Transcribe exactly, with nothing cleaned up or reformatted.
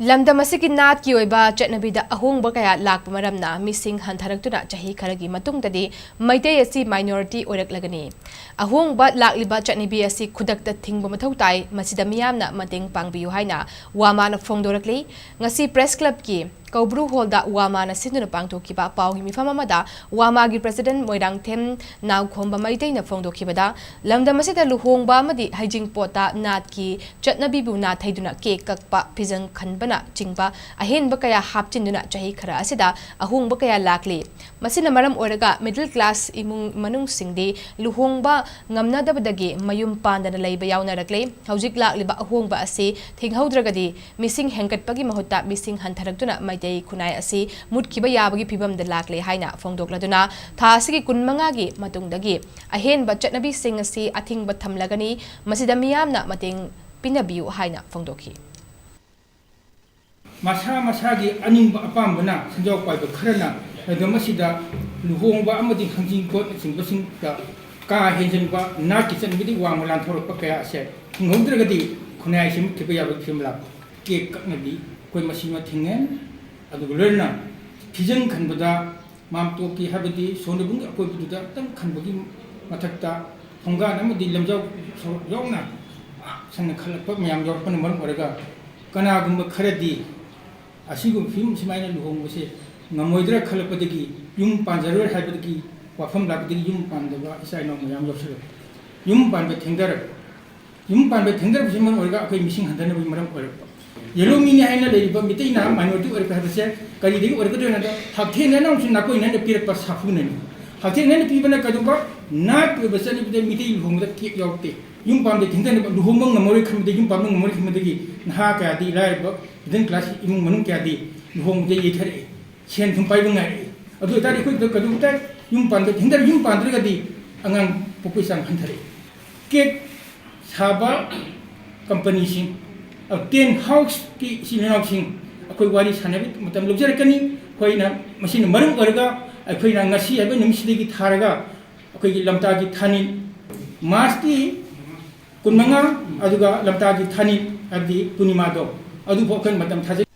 ꯂꯝꯗꯝ ꯑꯁꯤꯒꯤ ꯅꯥꯠꯀꯤ ꯑꯣꯏꯕ ꯆꯠꯅꯕꯤꯗ ꯑꯍꯣꯡꯕ ꯀꯌꯥ ꯂꯥꯛꯄ ꯃꯔꯝꯅ ꯃꯤꯁꯤꯡ ꯍꯟꯊꯔꯛꯇꯨꯅ ꯆꯍꯤ ꯈꯔꯒꯤ ꯃꯇꯨꯡꯗꯗꯤ ꯃꯩꯇꯩ ꯑꯁꯤ minority ꯑꯣꯏꯔꯛꯂꯒꯅꯤ꯫ ꯑꯍꯣꯡꯕ ꯂꯥꯛꯂꯤꯕ ꯆꯠꯅꯕꯤ ꯑꯁꯤ ꯈꯨꯗꯛꯇ ꯊꯤꯡꯕ ꯃꯊꯧ ꯇꯥꯏ, ꯃꯁꯤꯗ ꯃꯤꯌꯥꯝꯅ ꯃꯇꯦꯡ ꯄꯥꯡꯕꯤꯌꯨ ꯍꯥꯏꯅ ꯋꯥꯃꯥꯅ ꯐꯣꯡꯗꯣꯔꯛꯂꯤ꯫ ꯉꯁꯤ Press Clubꯀꯤ ꯀꯧꯕ꯭ꯔꯨ Hallꯗ ꯋꯥꯃꯥꯅ ꯁꯤꯟꯗꯨꯅ ꯄꯥꯡꯊꯣꯛꯈꯤꯕ ꯄꯥꯎꯒꯤ ꯃꯤꯐꯝ ꯑꯃꯗ ꯋꯥꯃꯥꯒꯤ President ꯃꯣꯏꯔꯥꯡꯊꯦꯝ ꯅꯥꯎꯈꯣꯝꯕ ꯃꯩꯇꯩꯅ ꯐꯣꯡꯗꯣꯛꯈꯤꯕꯗ, ꯂꯝꯗꯝ ꯑꯁꯤꯗ ꯂꯨꯍꯣꯡꯕ ꯑꯃꯗꯤ ꯍꯩꯖꯤꯡꯄꯣꯠꯇ ꯅꯥꯠꯀꯤ ꯆꯠꯅꯕꯤꯕꯨ ꯅꯥꯊꯩꯗꯨꯅ cake ꯀꯛꯄ, ꯐꯤꯖꯪ ꯈꯟꯕꯅꯆꯤꯡꯕ ꯑꯍꯦꯟꯕ ꯀꯌꯥ ꯍꯥꯞꯆꯤꯟꯗꯨꯅ ꯆꯍꯤ ꯈꯔ ꯑꯁꯤꯗ ꯑꯍꯣꯡꯕ ꯀꯌꯥ ꯂꯥꯛꯂꯤ꯫ ꯃꯁꯤꯅ ꯃꯔꯝ ꯑꯣꯏꯔꯒ middle class ꯏꯃꯨꯡ ꯃꯅꯨꯡꯁꯤꯡꯗꯤ ꯂꯨꯍꯣꯡꯕ ꯉꯝꯅꯗꯕꯗꯒꯤ ꯃꯌꯨꯝ ꯄꯥꯟꯗꯅ ꯂꯩꯕ ꯌꯥꯎꯅꯔꯛꯂꯦ꯫ ꯍꯧꯖꯤꯛ ꯂꯥꯛꯂꯤꯕ ꯑꯍꯣꯡꯕ ꯑꯁꯤ ꯊꯤꯡꯍꯧꯗ꯭ꯔꯒꯗꯤ ꯃꯤꯁꯤꯡ ꯍꯦꯟꯒꯠꯄꯒꯤ ꯃꯍꯨꯠꯇ ꯃꯤꯁꯤꯡ ꯍꯟꯊꯔꯛꯇꯨꯅ ꯃꯩꯇꯩ ꯈꯨꯟꯅꯥꯏ ꯑꯁꯤ ꯃꯨꯠꯈꯤꯕ ꯌꯥꯕꯒꯤ ꯐꯤꯕꯝꯗ ꯂꯥꯛꯂꯦ ꯍꯥꯏꯅ ꯐꯣꯡꯗꯣꯛꯂꯗꯨꯅ, ꯊꯥ ꯑꯁꯤꯒꯤ ꯀꯨꯟꯃꯉꯥꯒꯤ ꯃꯇꯨꯡꯗꯒꯤ ꯑꯍꯦꯟꯕ ꯆꯠꯅꯕꯤꯁꯤꯡ ꯑꯁꯤ ꯑꯊꯤꯡꯕ ꯊꯝꯂꯒꯅꯤ, ꯃꯁꯤꯗ ꯃꯤꯌꯥꯝꯅ ꯃꯇꯦꯡ ꯄꯤꯅꯕꯤꯌꯨ ꯍꯥꯏꯅ ꯐꯣꯡꯗꯣꯛꯈꯤ꯫ ꯃꯁꯥ ꯃꯁꯥꯒꯤ ꯑꯅꯤꯡꯕ ꯑꯄꯥꯝꯕꯅ ꯁꯦꯟꯖꯥꯎ ꯄꯥꯏꯕ ꯈꯔꯅ ꯂꯝꯗꯝ ꯑꯁꯤꯗ ꯂꯨꯍꯣꯡꯕ ꯑꯃꯗꯤ ꯍꯩꯖꯤꯡꯄꯣꯠꯅꯆꯤꯡꯕꯁꯤꯡꯗ ꯀꯥ ꯍꯦꯟꯖꯤꯟꯕ ꯅꯥꯠꯀꯤ ꯆꯠꯅꯕꯤꯗꯒꯤ ꯋꯥꯡꯃ ꯂꯥꯟꯊꯣꯔꯛꯄ ꯀꯌꯥ ꯑꯁꯦ ꯊꯤꯡꯍꯧꯗ꯭ꯔꯒꯗꯤ ꯈꯨꯟꯅꯥꯏ ꯑꯁꯤ ꯃꯨꯠꯈꯤꯕ ꯌꯥꯕꯒꯤ ꯐꯤꯕꯝ ꯂꯥꯛꯄ꯫ Cake ꯀꯛꯅꯕꯤ ꯑꯩꯈꯣꯏ ꯃꯁꯤꯃ ꯊꯤꯡꯉꯦ꯫ ꯑꯗꯨꯒ ꯂꯣꯏꯅꯅ ꯐꯤꯖꯪ ꯈꯟꯕꯗ ꯃꯥꯝꯇꯣꯞꯀꯤ ꯍꯥꯏꯕꯗꯤ ꯁꯣꯟꯅꯕꯨꯡꯒꯤ ꯑꯀꯣꯏꯕꯗꯨꯗ ꯑꯇꯪ ꯈꯟꯕꯒꯤ ꯃꯊꯛꯇ ꯊꯣꯡꯒꯥꯟ ꯑꯃꯗꯤ ꯂꯝꯖꯥꯎ ꯁꯣꯔꯣꯛ ꯌꯥꯎꯅ ꯁꯟꯅ ꯈꯜꯂꯛꯄ ꯃꯌꯥꯝ ꯌꯥꯎꯔꯛꯄꯅ ꯃꯔꯝ ꯑꯣꯏꯔꯒ ꯀꯅꯥꯒꯨꯝꯕ ꯈꯔꯗꯤ ꯑꯁꯤꯒꯨꯝꯕ ꯐꯤꯕꯝ ꯁꯨꯃꯥꯏꯅ ꯂꯨꯍꯣꯡꯕꯁꯦ ꯉꯝꯃꯣꯏꯗ꯭ꯔꯥ ꯈꯜꯂꯛꯄꯗꯒꯤ ꯌꯨꯝ ꯄꯥꯟꯖꯔꯣꯏ ꯍꯥꯏꯕꯗꯒꯤ ꯋꯥꯐꯝ ꯂꯥꯛꯄꯗꯒꯤ ꯌꯨꯝ ꯄꯥꯟꯗꯕ ꯏꯆꯥ ꯏꯅꯥꯎ ꯃꯌꯥꯝ ꯌꯥꯎꯁꯜꯂꯛꯑꯦ꯫ ꯌꯨꯝ ꯄꯥꯟꯕ ꯊꯦꯡꯊꯔꯛꯄ꯫ ꯌꯨꯝ ꯄꯥꯟꯕ ꯊꯦꯡꯊꯔꯛꯄꯁꯤꯅ ꯃꯔꯝ ꯑꯣꯏꯔꯒ ꯑꯩꯈꯣꯏ ꯃꯤꯁꯤꯡ ꯍꯟꯊꯅꯕꯒꯤ ꯃꯔꯝ ꯑꯣꯏꯔꯛꯄ꯫ Yellow ꯃꯤꯅꯤ ꯍꯥꯏꯅ ꯂꯩꯔꯤꯕ ꯃꯤꯇꯩ ꯅꯍꯥ minority ꯑꯣꯏꯔꯛꯄ ꯍꯥꯏꯕꯁꯦ ꯀꯔꯤꯗꯒꯤ ꯑꯣꯏꯔꯛꯀꯗꯣꯏꯅꯣ ꯍꯥꯏꯕꯗ ꯍꯛꯊꯦꯡꯅꯅ ꯑꯃꯁꯨꯡ ꯅꯥꯀꯣꯏꯅꯅ ꯄꯤꯔꯛꯄ ꯁꯥꯐꯨꯅꯅꯤ꯫ ꯍꯛꯊꯦꯡꯅꯅ ꯄꯤꯕꯅ ꯀꯩꯗꯧꯕ? ꯅꯥꯠꯀꯤ ꯑꯣꯏꯕ ꯆꯠꯅꯕꯤꯗ ꯃꯤꯇꯩ ꯂꯨꯍꯣꯡꯕꯗ cake ꯌꯥꯎꯔꯛꯇꯦ꯫ ꯌꯨꯝ ꯄꯥꯟꯕ ꯊꯦꯡꯊꯅꯕ, ꯂꯨꯍꯣꯡꯕ ꯉꯝꯃꯔꯣꯏ ꯈꯟꯕꯗꯒꯤ, ꯌꯨꯝ ꯄꯥꯟꯕ ꯉꯝꯃꯔꯣꯏ ꯈꯟꯕꯗꯒꯤ ꯅꯍꯥ ꯀꯌꯥꯗꯤ, ꯂꯥꯏꯔꯕ middle class ꯏꯃꯨꯡ ꯃꯅꯨꯡ ꯀꯌꯥꯗꯤ ꯂꯨꯍꯣꯡꯕꯗ ꯌꯩꯊꯔꯛꯏ꯫ ꯁꯦꯟ ꯊꯨꯝ ꯄꯥꯏꯕ ꯉꯥꯏꯔꯛꯏ꯫ ꯑꯗꯨ ꯑꯣꯏꯇꯥꯔꯗꯤ ꯑꯩꯈꯣꯏꯗ ꯀꯩꯗꯧꯕ ꯇꯥꯏ? ꯌꯨꯝ ꯄꯥꯟꯕ ꯊꯦꯡꯊꯔ-, ꯌꯨꯝ ꯄꯥꯟꯗ꯭ꯔꯒꯗꯤ ꯑꯉꯥꯡ ꯄꯣꯛꯄꯒꯤ ꯆꯥꯡ ꯍꯟꯊꯔꯛꯏ꯫ Cake ꯁꯥꯕ ꯀꯝꯄꯅꯤꯁꯤꯡ, ꯑ, tent houseꯀꯤ ꯏꯆꯤꯜ ꯏꯅꯥꯎꯁꯤꯡ ꯑꯩꯈꯣꯏ ꯋꯥꯔꯤ ꯁꯥꯟꯅꯕ ꯃꯇꯝ ꯂꯧꯖꯔꯛꯀꯅꯤ꯫ ꯑꯩꯈꯣꯏꯅ ꯃꯁꯤꯅ ꯃꯔꯝ ꯑꯣꯏꯔꯒ ꯑꯩꯈꯣꯏꯅ ꯉꯁꯤ ꯍꯥꯏꯕ ꯅꯨꯃꯤꯠꯁꯤꯗꯒꯤ ꯊꯥꯔꯒ ꯑꯩꯈꯣꯏꯒꯤ ꯂꯝꯇꯥꯒꯤ ꯊꯥꯅꯤꯜ, Marchꯀꯤ ꯀꯨꯟꯃꯉꯥ, ꯑꯗꯨꯒ ꯂꯝꯇꯥꯒꯤ ꯊꯥꯅꯤꯜ ꯍꯥꯏꯕꯗꯤ ꯄꯨꯔꯅꯤꯃꯥꯗꯣ, ꯑꯗꯨꯐꯥꯎ ꯑꯩꯈꯣꯏꯅ ꯃꯇꯝ ꯊꯥꯖꯩ꯫